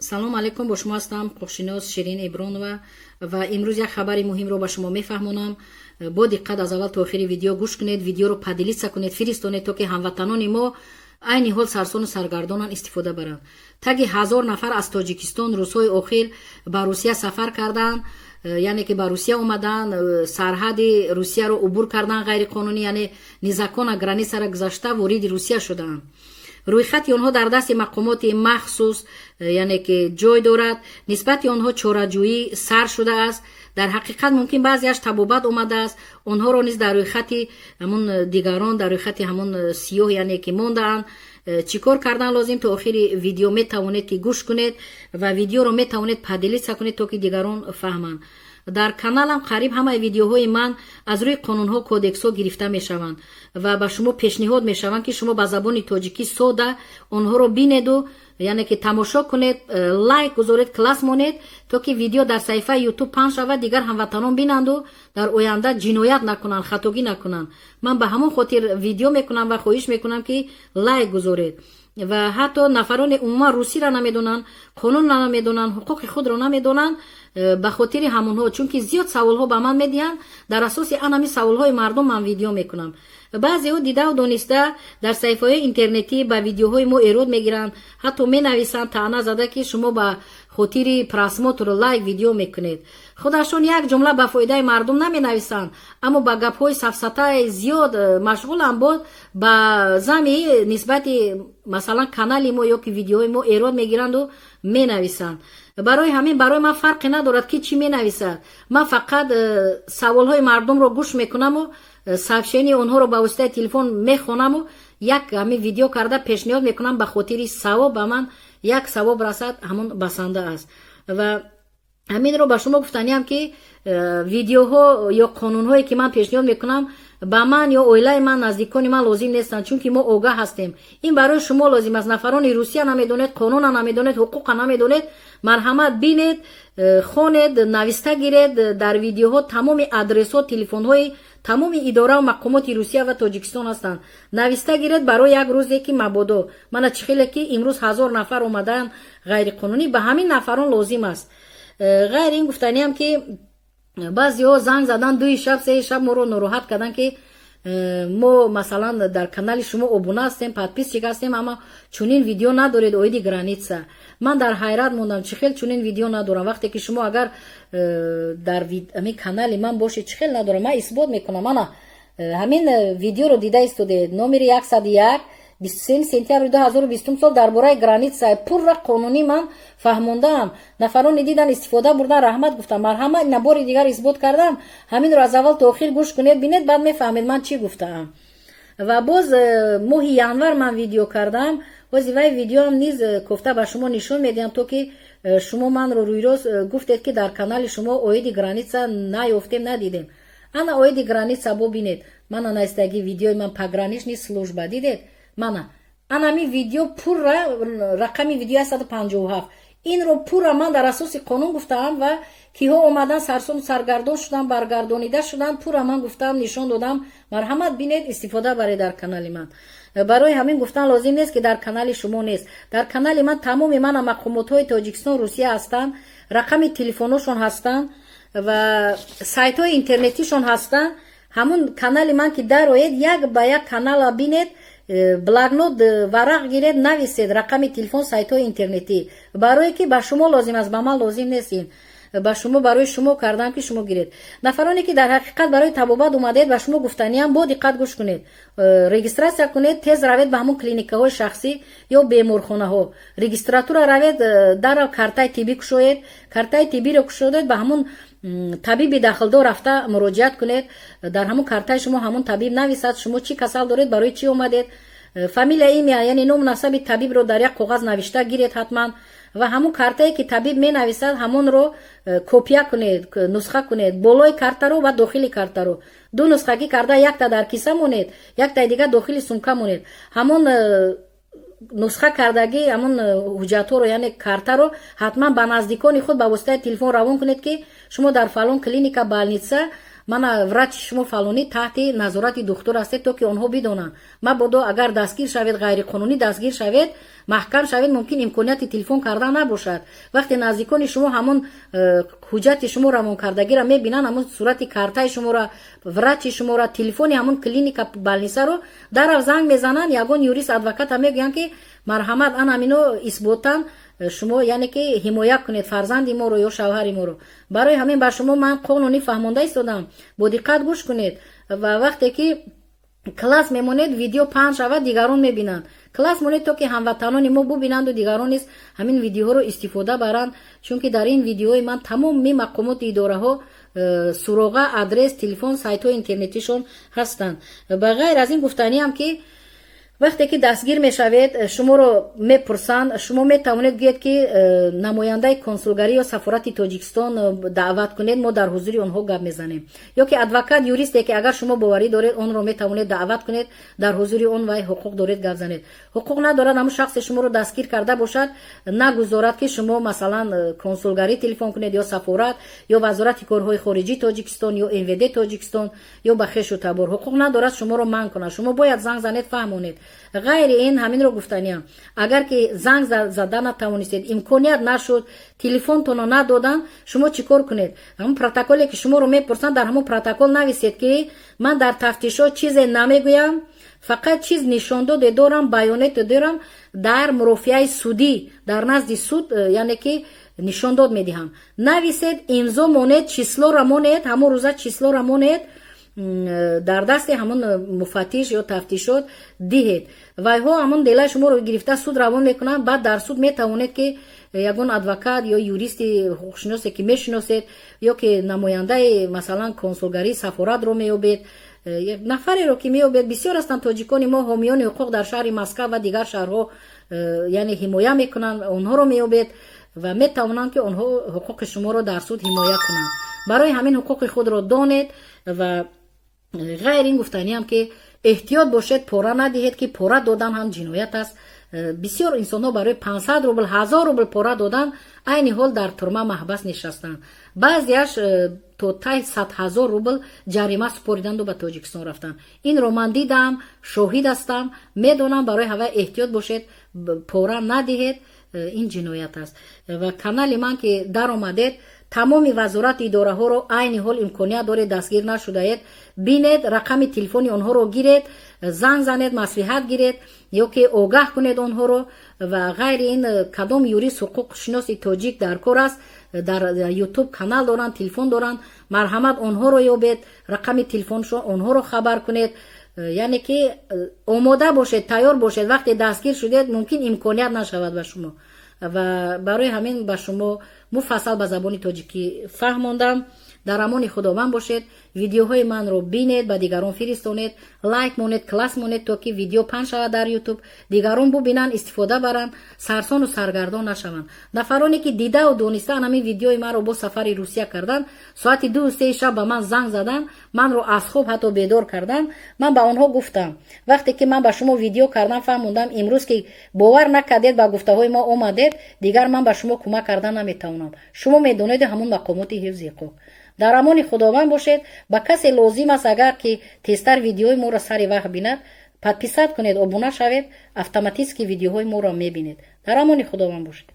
Салом алейкум, бо шумо ҳастам ҳуқуқшинос Ширин Ибронова ва имрӯз як хабари муҳимро ба шумо мефаҳмонам. Бо диққат аз аввал то охири видео гӯш кунед, видеоро поделиться кунед, фиристонед, то ки ҳамватанони мо айни ҳол сарсону саргардонанд, истифода баранд. Таги 1000 нафар аз Тоҷикистон рӯзҳои охир ба Русия сафар карданд, яъне ки ба Русия омаданд, сарҳади Русияро убур карданд ғайриқонунӣ, яъне незаконно границаро гузашта вориди Русия шудаанд. Рӯйхати онҳо дар дасти мақомоти махсус, яъне ки ҷой дорад, нисбати онҳо чораҷӯӣ сар шудааст. Дар ҳақиқат мумкин баъзеаш табобат омадааст, онҳоро низ дар рӯйхати ҳамун дигарон, дар рӯйхати ҳамун сиёҳ, яъне ки мондаанд. Чӣ кор кардан лозим? То охири видео метавонед ки гӯш кунед ва видеоро метавонед поделиться кунед, то ки дигарон фаҳманд. Дар каналам қариб ҳамаи видеоҳои ман аз рӯи қонунҳо, кодексҳо гирифта мешаванд ва ба шумо пешниҳод мешаванд, ки шумо ба забони тоҷикӣ сода онҳоро бинеду, яъне ки тамошо кунед, лайк гузоред, класс монед, то ки видео дар саҳифаи Ютуб паҳн шавад, дигар ҳамватанон бинанду дар оянда ҷиноят накунанд, хатогӣ накунанд. Ман ба ҳамон хотир видео мекунам ва хоҳиш мекунам, ки лайк гузоред. Ва ҳатто нафароне умуман русиро намедонанд, қонунро намедонанд, ҳуқуқи худро намедонанд, ба хотири ҳамонҳо, чунки зиёд саволҳо ба ман медиҳанд, дар асоси анами саволҳои мардум ман видео мекунам. Баъзеҳо дидаву дониста дар саҳифаҳои интернетӣ ба видеоҳои мо эрод мегиранд, ҳатто менависанд таъна зада, ки шумо ба хотири просмотру лайк видео мекунед. Худашон як ҷумла ба фоидаи мардум наменависанд, аммо ба гапҳои сафсатаи зиёд машғуланд. Боз ба зами нисбати, масалан, канали мо ё ки видеоҳои мо эрод мегиранду менависанд. Барои ҳамин барои ман фарқе надорад, ки чӣ менависад. Ман фақат саволҳои мардумро гӯш мекунаму сообщенияи онҳоро ба воситаи телефон мехонаму як ҳамин видео карда пешниҳод мекунам. Ба хотири савоб, ба ман як савоб расад, ҳамон басанда аст. Ва ҳаминро ба шумо гуфтаниам, ки видеоҳо ё қонунҳое, ки ман пешниҳод мекунам, ба ман ё оилаи ман, наздикони ман лозим нестанд, чунки мо огаҳ ҳастем. Ин барои шумо лозим аст. Нафарони Русия намедонед, қонуна намедонед, ҳуқуқа намедонед, марҳамат, бинед, хонед, нависта гиред. Дар видеоҳо тамоми адресҳо, телефонҳои тамоми идораву мақомоти Русия ва Тоҷикистон ҳастанд. Нависта гиред барои як рӯзе, ки мабодо, мана чӣ хеле ки имрӯз 1000 нафар омадаанд ғайриқонунӣ, ба ҳамин нафарон лозим аст. Ғайр ин гуфтаниам, ки баъзеҳо занг задан 2-и шаб, 3-и шаб, моро нороҳат карданд, ки мо, масалан, дар канали шумо обуна ҳастем, подписчик ҳастем, аммо чунин видео надоред оиди граница. Ман дар ҳайрат мондам, чӣ хел чунин видео надорам, вақте ки шумо агар дар ҳамин канали ман бошед, чӣ хел надорам? Ман исбот мекунам. Ана ҳамин видеоро дида истодед, номери 101, 23 сентябри 2020 сол, дар бораи граница пурра қонунӣ ман фаҳмондаам. Нафароне дидан, истифода бурдан, раҳмат гуфтам. Марҳамат, ина бори дигар исбот кардам. Ҳаминро аз аввал то охир гӯш кунед, бинед, баъд мефаҳмед ман чӣ гуфтаам. Ва боз моҳи январ ман видео кардам. Бози вай видеоам низ кофта ба шумо нишон медиҳам, то ки шумо манро рӯйрост гуфтед, ки дар канали шумо оиди граница наёфтем, надидем. Ана оиди граница бубинед, мана наистаги видеои ман, пограничный служба, дидед? Мана анами видео пурра, рақами видео 157. Инро пурра ман дар асоси қонун гуфтаам ва киҳо омадан, сарсону саргардон шуданд, баргардонида шуданд, пурра ман гуфтаам, нишон додам. Марҳамат, бинед, истифода баред дар канали ман. Барои ҳамин гуфтан лозим нест, ки дар канали шумо нест. Дар канали ман тамоми мана мақомотҳои Тоҷикистон, Русия ҳастанд, рақами телефоношон ҳастанд ва сайтҳои интернетишон ҳастанд. Ҳамун канали ман ки дароед, як ба як канала бинед, блокнот, варақ гиред, нависед рақами телефон, сайтҳои интернетӣ, барое ки ба шумо лозим аст, ба ман лозим нест. Ин ба шумо, барои шумо кардам, ки шумо гиред. Нафароне ки дар ҳақиқат барои табобат омадед, ба шумо гуфтаниам: бо диққат гӯш кунед, регистрация кунед, тез равед ба ҳамон клиникаҳои шахсӣ ё беморхонаҳо, регистратура равед, дарав картаи тиббӣ кушоед. Картаи тиббиро кушодед, ба ҳамон табиби дахлдор рафта муроҷиат кунед. Дар ҳамон картаи шумо ҳамон табиб нависад, шумо чӣ касал доред, барои чӣ омадед. Фамилия, имя, яъне ному насаби табибро дар як коғаз навишта гиред ҳатман ва ҳамон картае, ки табиб менависад, ҳамонро копия кунед, нусха кунед, болои картаро ва дохили картаро ду нусхагӣ карда, якта дар киса монед, яктаи дигар дохили сумка монед. Ҳамон нусха кардагӣ, ҳамон ҳуҷҷатҳоро, яъне картаро, ҳатман ба наздикони худ ба воситаи телефон равон кунед, ки шумо дар фалон клиника, больница Мана врачи шумо фалонӣ, таҳти назорати духтур ҳастед, то ки онҳо бидонанд. Мабодо агар дастгир шавед, ғайриқонунӣ дастгир шавед, маҳкам шавед, мумкин имконияти телефон кардан набошад. Вақте наздикони шумо ҳамон ҳуҷҷати шумо равонкардагиро мебинанд, ҳамон сурати картаи шуморо, врачи шуморо, телефони ҳамон клиника, больницаро, дарав занг мезананд, ягон юрист, адвоката мегӯянд, ки марҳамат, ан ҳамино исботан шумо, яъне ки ҳимоя кунед фарзанди моро ё шавҳари моро. Барои ҳамин ба шумо ман қонунӣ фаҳмонда истодам, бо диққат гӯш кунед. Ва вақте ки класс мемонед, видео паҳн шавад, дигарон мебинанд. Класс монед, то ки ҳамватанони мо бубинанду дигарон низ ҳамин видеоҳоро истифода баранд, чунки дар ин видеои ман тамоми мақомоти идораҳо суроға, адрес, телефон, сайтҳои интернетишон ҳастанд. Ба ғайр аз ин, гуфтаниам, ки вақте ки дастгир мешавед, шуморо мепурсанд, шумо метавонед гӯед, ки намояндаи консулгарӣ ё сафорати Тоҷикистон даъват кунед, мо дар ҳузури онҳо гап мезанем, ё ки адвокат, юристе, ки агар шумо боварӣ доред, онро метавонед даъват кунед, дар ҳузури он вай ҳуқуқ доред гап занед. Ҳуқуқ надорад ҳамун шахсе шуморо дастгир карда бошад, нагузорад, ки шумо, масалан, консулгарӣ телефон кунед ё сафорат, ё Вазорати корҳои хориҷии Тоҷикистон, ё МВД Тоҷикистон, ё ба хешу табор. Ҳуқуқ надорад шуморо манъ кунад. Шумо бояд занг занед, фаҳмонед. Ғайри ин, ҳаминро гуфтаниям: агар ки занг зада натавонистед, имконият нашуд, телефонтонро надоданд, шумо чӣ кор кунед? Ҳамун протоколе, ки шуморо мепурсанд, дар ҳамун протокол нависед, ки ман дар тафтишот чизе намегӯям, фақат чиз нишондоде дорам, баёнете дорам, дар мурофиаи судӣ, дар назди суд, яъне ки нишондод медиҳам. Нависед, имзо монед, числоро монед, ҳамон рӯза числоро монед, дар дасти ҳамон муфаттиш ё тафтишот диҳед. Вайҳо ҳамон делаи шуморо гирифта, суд равон мекунанд. Баъд дар суд метавонед, ки ягон адвокат ё юристи ҳуқуқшиносе, ки мешиносед, ё ки намояндаи, масалан, консулгарии сафоратро меёбед, нафареро ки меёбед. Бисёр ҳастанд тоҷикони мо, ҳомиёни ҳуқуқ дар шаҳри Москва ва дигар шаҳрҳо, яъне ҳимоя мекунанд, онҳоро меёбед ва метавонанд, ки онҳо ҳуқуқи шуморо дар суд ҳимоя кунанд. Барои ҳамин ҳуқуқи худро донед. Ва ғайр ин, гуфтаниам, ки эҳтиёт бошед, пора надиҳед, ки пора додан ҳам ҷиноят аст. Бисёр инсонҳо барои 500 рубл, 1000 рубл пора додан айни ҳол дар турма, маҳбас нишастанд. Баъзеаш то тай 100 000 рубл ҷарима супориданду ба Тоҷикистон рафтанд. Инро ман дидам, шоҳид ҳастам, медонам. Барои ҳавай эҳтиёт бошед, пора надиҳед, ин ҷиноят аст. Ва канали ман ки даромадед, тамоми вазорати идораҳоро айни ҳол имконият доред, дастгир нашудаед, бинед, рақами телефони онҳоро гиред, занг занед, маслиҳат гиред ё ки огаҳ кунед онҳоро. Ва ғайри ин, кадом юрист, ҳуқуқшиноси тоҷик дар кор аст, дар Ютуб канал доранд, телефон доранд, марҳамат, онҳоро ёбед, рақами телефоншо онҳоро хабар кунед. Яъне ки омода бошед, тайёр бошед. Вақте дастгир шудед, мумкин имконият нашавад ба шумо. Ва барои ҳамин ба шумо муфассал ба забони тоҷикӣ фаҳмондам. Дар амони Худованд бошед. Видеоҳои манро бинед, ба дигарон фиристонед, лайк монед, класс монед, то ки видео паҳн шавад дар Ютуб, дигарон бубинанд, истифода баранд, сарсону саргардон нашаванд. Нафароне, ки дидаву донистаан ҳамин видеои манро, бо сафари Русия кардан, соати 2-3 шаб ба ман занг заданд, манро аз хоб ҳатто бедор карданд. Ман ба онҳо гуфтам: вақте ки ман ба шумо видео кардам, фаҳмондам, имрӯз ки бовар накардед, ба гуфтаҳои мо омадед, дигар ман ба шумо кӯмак кардан наметавонам. Шумо медонеду ҳамон мақомоти ҳифзи ҳуқуқ. Дар амони Худованд бошед. Ба касе лозим аст, агар ки тезтар видеои моро сари вақт бинад, подписать кунед, обуна шавед, автоматически видеоҳои моро мебинед. Дар амони Худованд бошед.